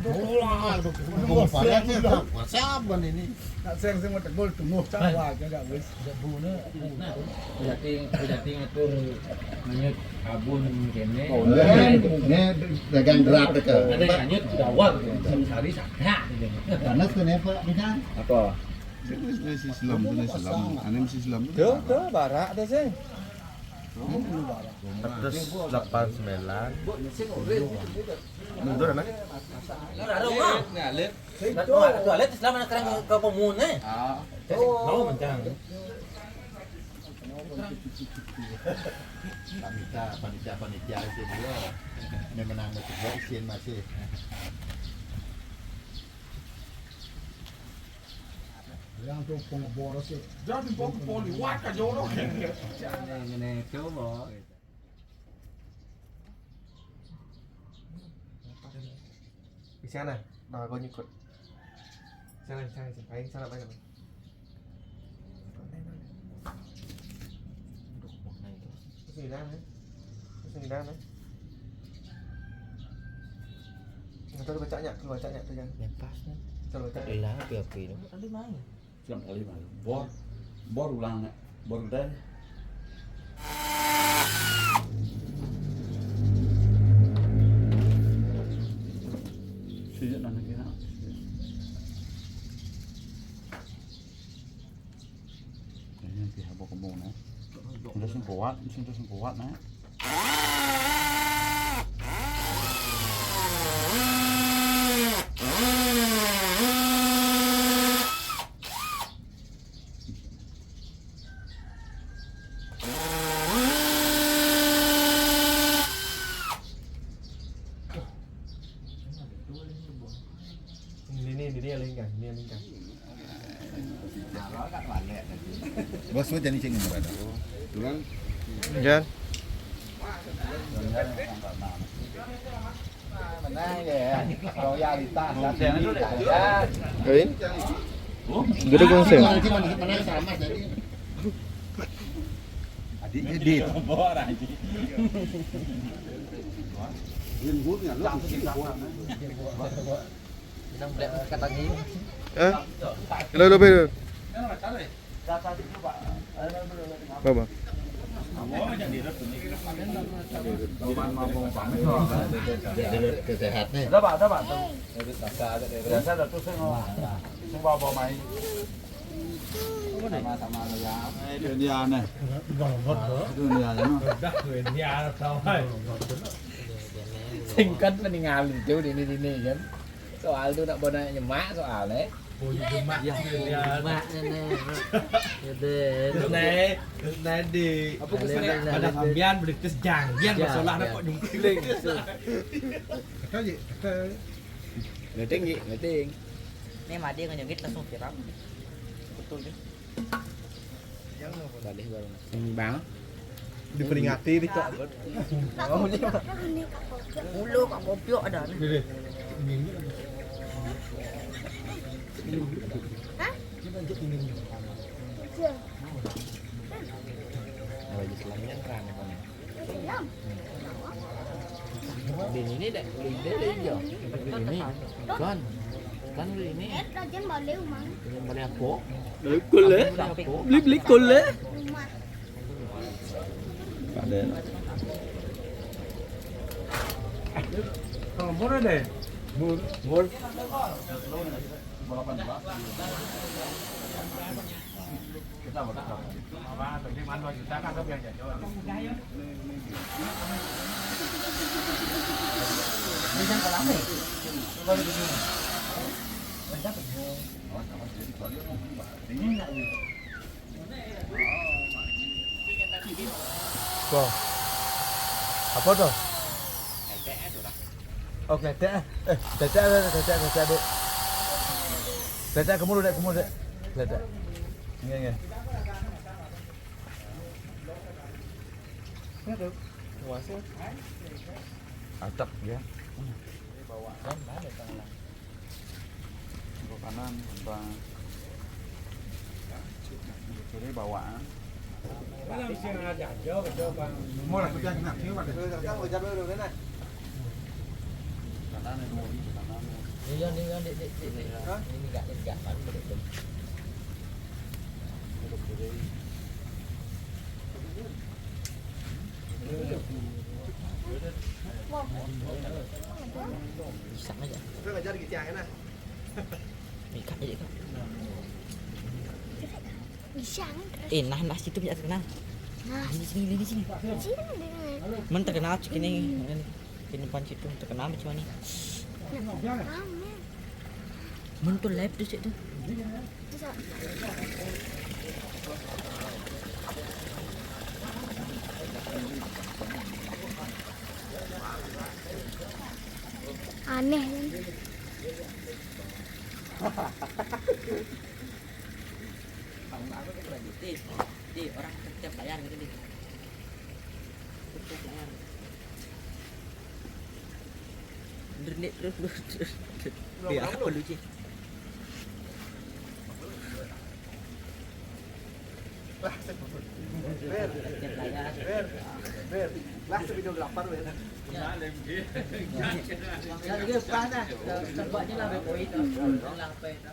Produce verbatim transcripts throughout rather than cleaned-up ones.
Wah, udah, udah, udah, udah, udah, udah, udah, ini. Nak sering-sering mau tegul, tunggu, cak, wah, agak wis. Tidak guna. Nah, jadi, jadi ngatur nganyut kabun kene. Oh, ini, ini dagang gerak ke. Ada nganyut gawar, sehari saja. Panas tuh, nih, Pak, ini kan. Apa? Ini si Islam, ini Islam. Ini si Islam. Yo, tuh, barak ada sih. Seratus delapan sembilan. Mundur, anak. Tuh, ada orang. Tuh, ada Islam anak kerang ke, ke pemun, eh. Ah. Mau mencang. Panitia, panitia, panitia sih dia. Ini menang juga isin masih. Yang tuh pengeboros ya. Jadi bang poli, wah, kacau loh. Ini, ini, coba. Di sana, nah, kau nyikut. Sana, sana, sana. Ayo, sana, ayo. Terus ini dah, eh. Terus ini dah, eh. Nggak tahu baca nyak, keluar cak nyak tu kan. Lepas ni. Coba cak. Ada lah api-api tu. Ada main. Siap kali mah. Bor, bor ulang, bor gede. Sejak mana kira? Kayaknya nanti habo kembung, nah. Udah sing kuat, sing udah sing kuat, nah. Ini, ini, ini yang lingkar, ini yang lingkar. Bos, gua jadi sini, Bro. Tuh kan? Jan. Menang ya. Loyalitas. Kain? Gede konsep. Adik edit. Bilang black cat lagi. Eh? Hello, hello, hello. Apa? Kesehatan. Ada, Pak, ada, Pak. Biasa ada tuh, saya mau. Saya bawa, bawa main. Sama-sama lo ya. Itu dia aneh. Itu dia aneh. Udah, itu dia aneh, sama. Singkat meninggal itu, ini, ini, kan. Soal tu nak bona nyemak soal, eh. Oh, nyemak. Ya, nyemak, nenek. Terus naik, terus naik di. Apa kesannya? Ada sambian, beli tes janggian, masalah nak kok jungkling. Kata je, kata. Ngeting, Ji, ngeting. Ini mati ngejengit langsung viral. Betul je. Balik baru. Bang. Diperingati di kok. Mulu kok kopiok ada nih. Hah? Iya. Lagi selamian kan, kan. Di ini dah, di ini dah hijau. Ini, kan, kan di ini. Eh, pelajaran balik, Mang. Yang balik apa? Kule. Beli, beli kule. Ada. Kalau murah deh. Mur, mur. Kita berapa? Apa? Tadi mana dua juta kan, tapi yang jajal. Ini kan kolam nih. Baru gini. Berapa? Ini enggak nih. Wah. Apa tu? Oh, kletek eh. Eh, kletek, kletek, kletek, dek. Kletek, kamu duduk, kamu duduk. Kletek. Ingat, ingat. Ingat tu. Puasa. Atak dia. Ini bawa kan mana tangan? Sebelah kanan, sebelah kiri bawaan. Mana bisa ngajak jauh, jauh, Bang? Mau lah, kita kena, sini, Pak. Kanan, yang mau di kanan. Iya, ini kan, Dek, Dek, Dek, Dek. Hah? Ini enggak, ini enggak, kan, Dek, Dek. Bisa aja. Kita ngejar gitu ya, enak. Ikat aja, Kak. Bisa, kan? Eh, nah, nah, situ bisa terkenal. Nah. Di sini, di sini. Sini, di sini. Men terkenal cik ini. Ini, ini depan situ terkenal cuma nih. Nah, nah. Men tuh live tuh situ. Bisa. Aneh, kan? Di, di, orang kecap layar gitu, di. Kecap layar. Bener nih, terus, terus, terus. Di apa lu, Ci? Lah, Ber. Ber. Ber. Lah, videografer, Ber. Ya. Ya, dia pas, nah. Tembaknya lah, Ber. Poin, tuh. Lah, apa itu?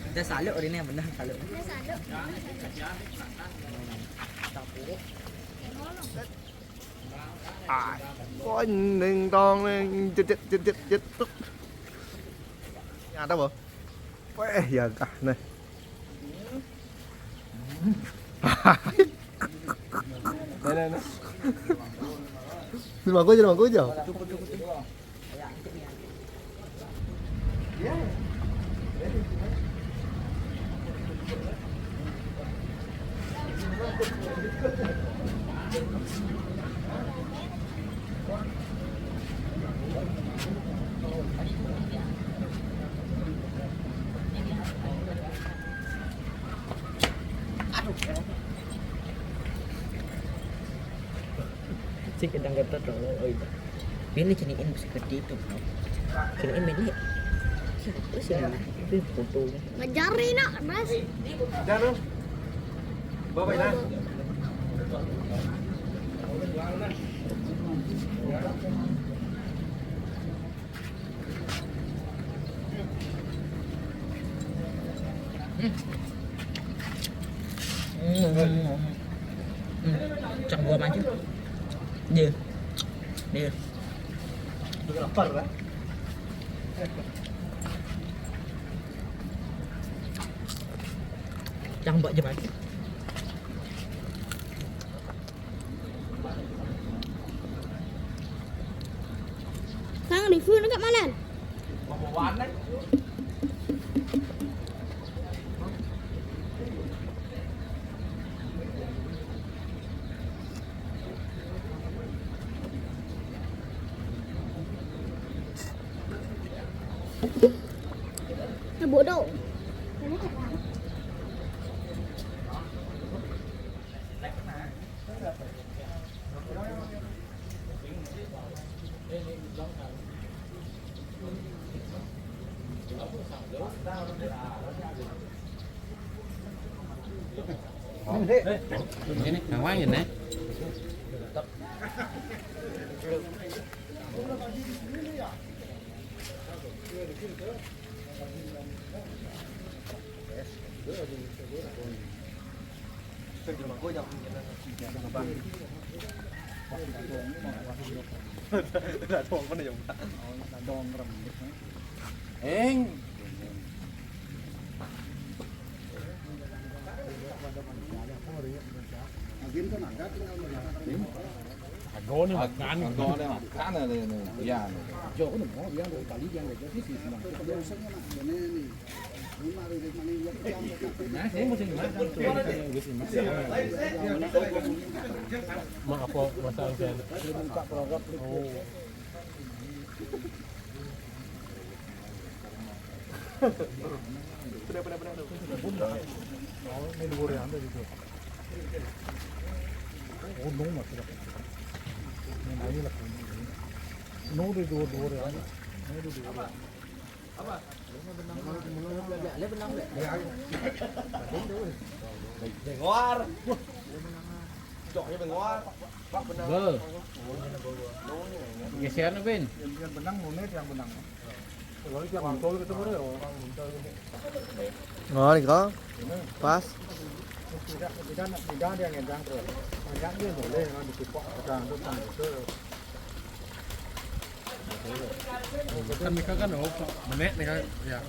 Udah saluk hari ini, bener saluk. Ah, koin ning tong ning, jet, jet, jet, jet, jet. Tuk. Nyata, Bo. Weh, ya kah, nih. Nih, nih, nih. Di mangkuk aja, di mangkuk aja. Sing kadang kata dong, oh iya. Ini ceniin bisa gede itu, bro. Ceniin ini. Siapa sih ini? Itu fotonya. Ngejari nak, Mas. Dah, Bro. Bapak, dah. Hmm. Hmm. Hmm. Cang gua maju. Dia. Dia. Udah lapar, kan? Cang mbak aja, Mas. Kang, di phone enggak malam? Bodoh. Ini ngawain, eh? Eng. Agone makan. Agone makan, ya. Nah, saya mesti makan tuh. Mak apa masalah saya? Oh. Peda, peda, peda, peda. Oh, ini dua orang ada gitu. Oh, no, mas. Ini lagi. No, di dua, dua orang. No, di dua orang. Apa? Bengor. Cok, ya bengor. Be. Geser nih, Bin. Yang benang, mana yang benang? Kalau yang muncul gitu, boleh, oh. Oh, ini kok. Pas. Tidak, tidak, tidak ada yang ngedang terus. Banyak dia boleh, kalau dikipok, ngedang terus, kan gitu. Kan mereka kan, oh, menek nih kan, ya.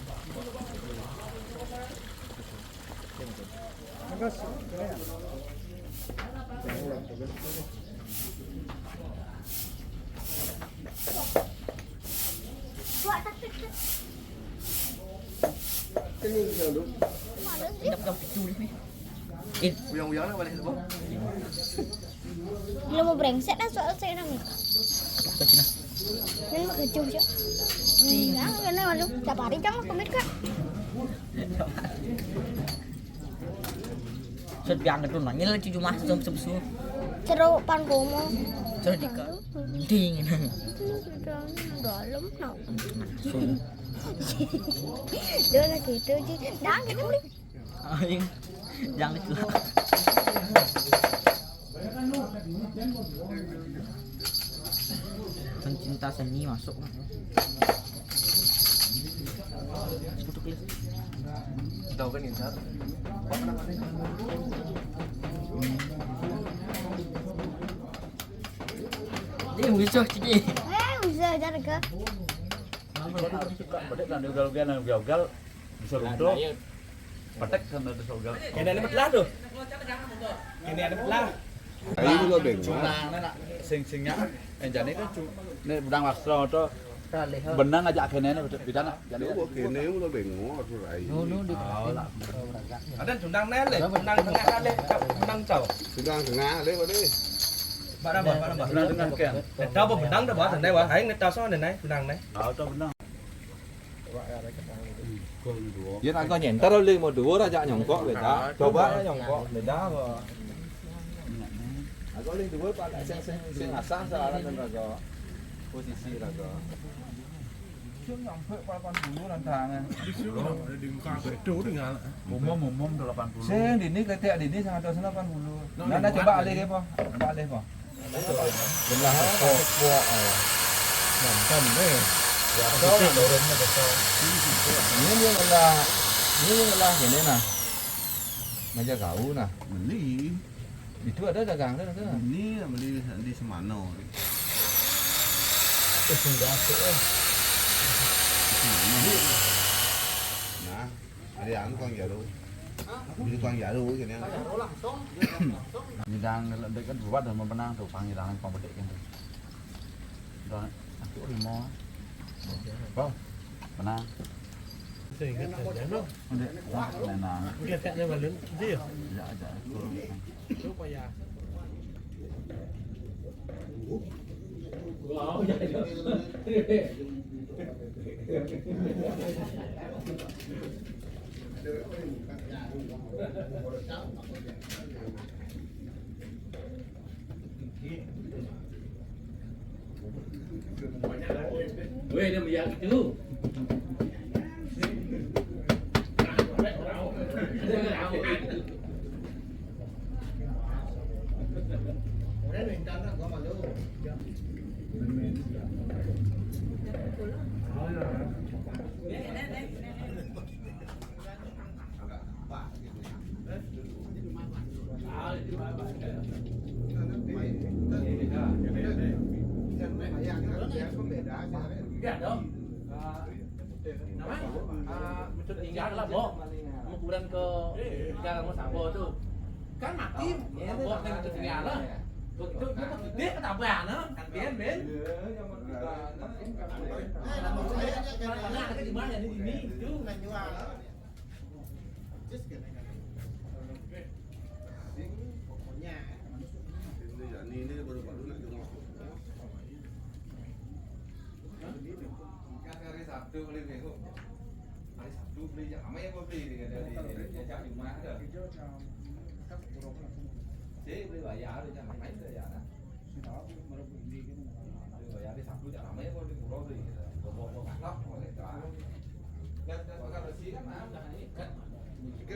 Ini udah, udah picu nih. Ih. Uyang-uyang lah balik, Bang. Lu mau brengsek dah soal saya nang. Apa sih, nah? Ini mau kecuh, Cok. Iya, karena malu. Tiap hari jangan komit, Kak. Set biang itu nanya lah cucu mas, jam sebesu. Cero pan komo. Cero dika. Ding. Dalam, no. Dia lagi itu, Ji. Dah, kita beli. Aing, jangan itu. Pencinta seni masuk. Kutuk, Lis. Tahu kan, Insa? Dia musuh, Ciki. Eh, bisa aja, Rega. Kenapa? Suka, suka. Balik kan, ugal-ugalan, ugal-ugal. Bisa runtuh. Nah, iya. Petek sama ada sogal. Kene ada belah tuh. Kene ada belah. Ayo juga bengong. Cuma, nah, nah, sing, singnya, eh, jane kan cu-, nek benang wastra to. Benang aja kene ne beda nak. Jane. Yo, kene udah bengong, aku rai. No, no, di. Oh, lah. Ada cundang ne, le. Cundang tengah, le. Cundang cau. Cundang tengah, le, Pak, le. Barang, barang, barang. Cundang tengah, kan. Dah, apa benang dah, Pak? Santai, Pak. Aing ne taso ne, nai. Cundang ne. Oh, to benang. Yen aku nyentar oleh mau dhuwur aja nyongkok beda. Coba nyongkok beda apa? Aku oleh dhuwur Pak, sing, sing, sing asah soalan dan raga. Posisi raga. Sing nyampe delapan puluh rantangan. Di sini udah ada di muka betul tinggal. Umum, umum delapan puluh. Sing dini ketik dini seratus delapan puluh. Nah, nah, coba alih apa? Coba alih apa? Belah kok, kok, eh. Nonton deh. Ya, kau nak turunnya betul. Ini dia ngelah, ini dia ngelah gini nah. Meja kau nah. Beli. Itu ada dagang kan, kan? Ini beli di Semano. Itu sudah tuh, eh. Semano. Nah. Ada yang tukang jaru. Ini tukang jaru, gini. Nyidang dekat buat dan menang tuh, pang nyidang pang bedek kan. Udah, aku lima. Bang, menang. Saya ingat saja, no. Udah, menang. Udah, kayaknya balon, itu ya? Ya, aja. Coba ya. Weh, dia melihat itu. Iya dong. Ah, namanya, ah, Mesut Tinggal lah, Bo. Ukuran ke Tinggal sama Sabo tuh. Kan mati, Bo, yang Mesut Tinggal lah. Begitu, dia kok gede ketabrak, nah. Kan Ben, Ben. Iya, yang mau kita, nah, ini kan. Nah, ada di mana, di sini, itu. Pokoknya. Ini, ini baru-baru nak jenguk. Kan hari Sabtu beli minggu. Hari Sabtu beli jam, sama ya, gua beli dengan dari, dari, dari jam lima ada. Saya beli bayar, jam lima itu ya, nah. Beli bayar hari Sabtu jam lima ya, gua beli murah beli. Gua bawa, bawa kakak, gua lihat, ah. Dan, dan kalau sih kan, ah, udah ini.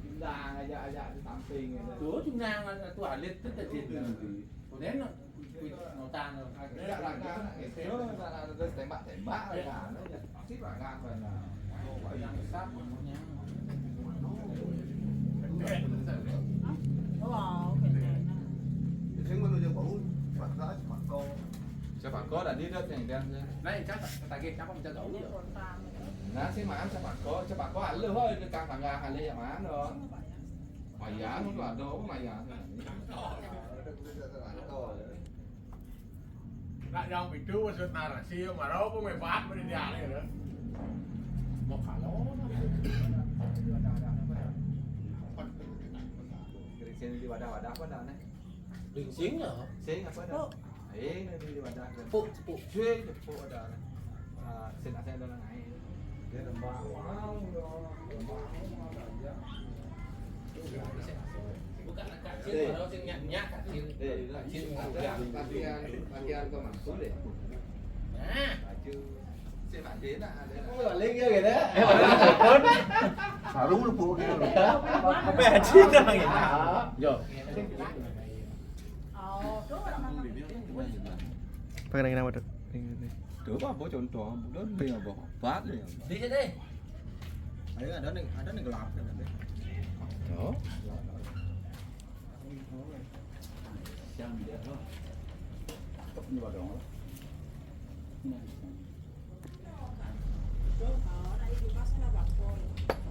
Pindah aja, aja di samping gitu. Tuh, cuma yang tuh alit tuh tadi. Udah, no. Kuwi ngotan lho. Nek ra nganggo, terus tembak-tembak, ya, anu, ya, pasti ra nganggo, nah. Yang besar, yang Wow, keren. Sing ngono aja bau, bakal sepako. Sepako tadi udah yang dia. Nah, yang cakap, ketagih, cakap mencak gaul, ya? Nah, sing mangan sepako, sepako alih, oh, itu kang tangga alih yang mana? Mayang, itu ada apa mayang? Nak yang itu maksud narasi, marau apa mebat beri dia alih, ya? Mau kalau. Sing di wadah-wadah apa dah, nih? Ringsing lah. Sing apa dah? Oh. Eh, ini di wadah. Cepuk, cepuk. Sing, cepuk ada. Ah, sing asal ada nang air. Dia lembah. Bukan kacil, kalau sing nyak-nyak kacil. Eh, kacil. Ada latihan, latihan ke Mas Gun deh. Nah. Maju. Sing Pak Dena ada. Oh, lagi ya, gitu ya? Eh, mana telepon? Baru lu pukul. Apa haji itu lagi? Yo. Pakai kenapa tuh? Ini, ini. Tuh, apa contoh? Udah beli apa? Obat ya. Di sini. Ayo, ada nih, ada nih gelap nih, ada. Tuh. Siang dia, loh. Cakep nih, Pak, dong. Nah.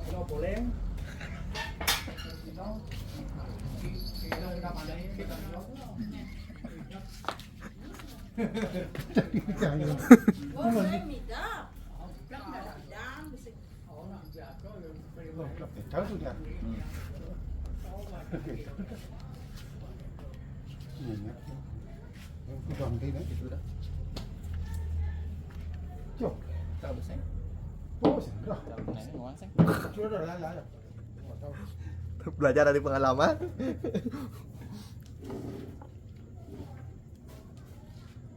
Lo boleh. Tahu sudah. Hmm. Iya, iya. Yang sudah nanti, nih. Itu dah. Cok. Tahu, Seng. Oh, Seng, dah. Tahu, Seng, Seng. Sudah, dah, ya, ya, ya. Belajar dari pengalaman.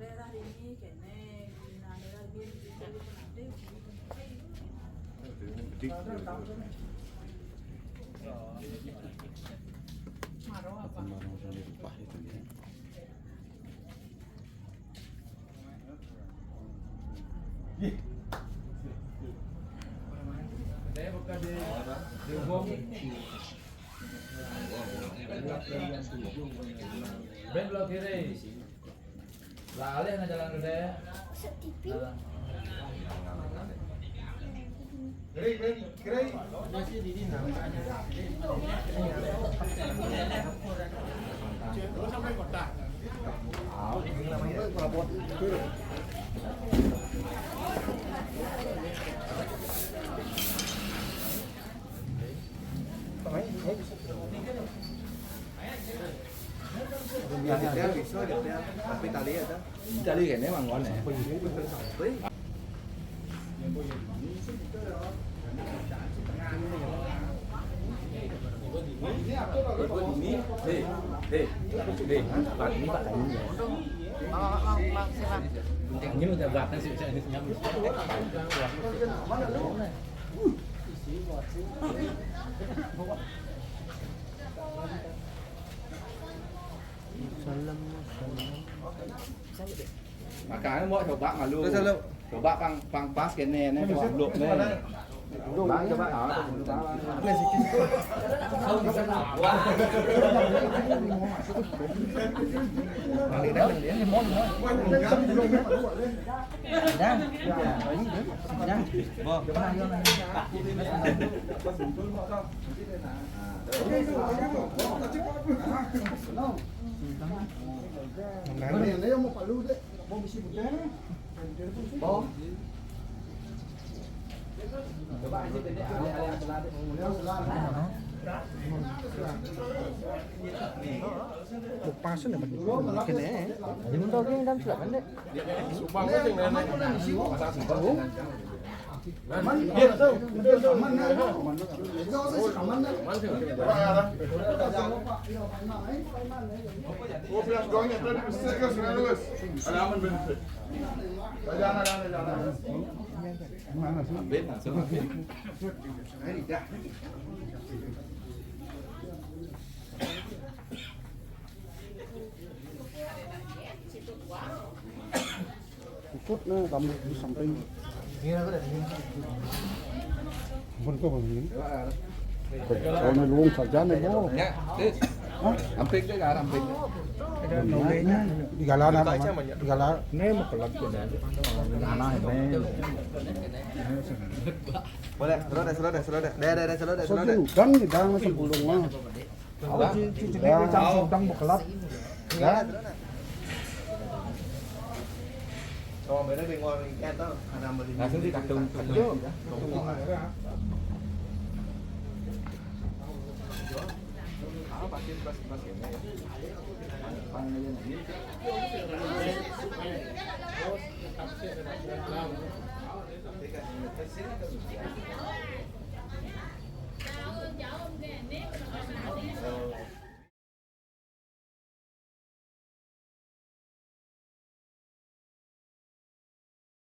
Daerah ini kene, nah, daerah ini, ini, ini, ini. Ben belok kiri. Lah, alih nang jalan gede. Masuk T V. Nah. Kiri, kiri, kiri. Masih di sini, namanya. Sampai kota. Tapi tali ada. Tali kene manggon ya. Wih. Ini, hei, hei, hei, Pak, ini Pak Dani ya. Mang, Mang, Mang, Mang, silakan. Ini udah beratnya sih, saya ini senyum. Salam, salam. Makanya mau coba malu. Terus, halo. Coba pang, pang pas kene, ne, coba blok, ne. Coba, coba. Ah, coba. Dah. Dah. Bo. Coba, ayo, ne. Nah, terus. Mana yang mau palu deh? Mau bisi putih? Mau? Coba aja deh, ada ada yang telat. Mau telat. Bukan sih, dapat. Kene. Di muntah gini dalam silakan deh. Subang aja yang mana? Pasang simpel. Aman, iya, tahu. Betul, tahu. Aman, aman. Enggak usah sih, aman, aman. Gua bilang doangnya tadi, bisa kan, sudah lulus. Ada aman, bener. Ada aman, ada aman. Mana sih? Aman, langsung. Ini dah. Ikut na kamu di samping. Ampun ko bang ini. Soalnya luwung saja nih, Bo. Ya, tis. Hah? Amping deh, kan, amping. Di galaan apa? Di galaan. Ini mau kelak ko deh. Anak ini. Boleh, slow deh, slow deh, slow deh. Deh, deh, deh, slow deh, slow deh. Soalnya udang nih, dang, sebelum mah. Aku ci- ci- ci- cang sudang bekelat. Ya. Langsung di kadung, kadung.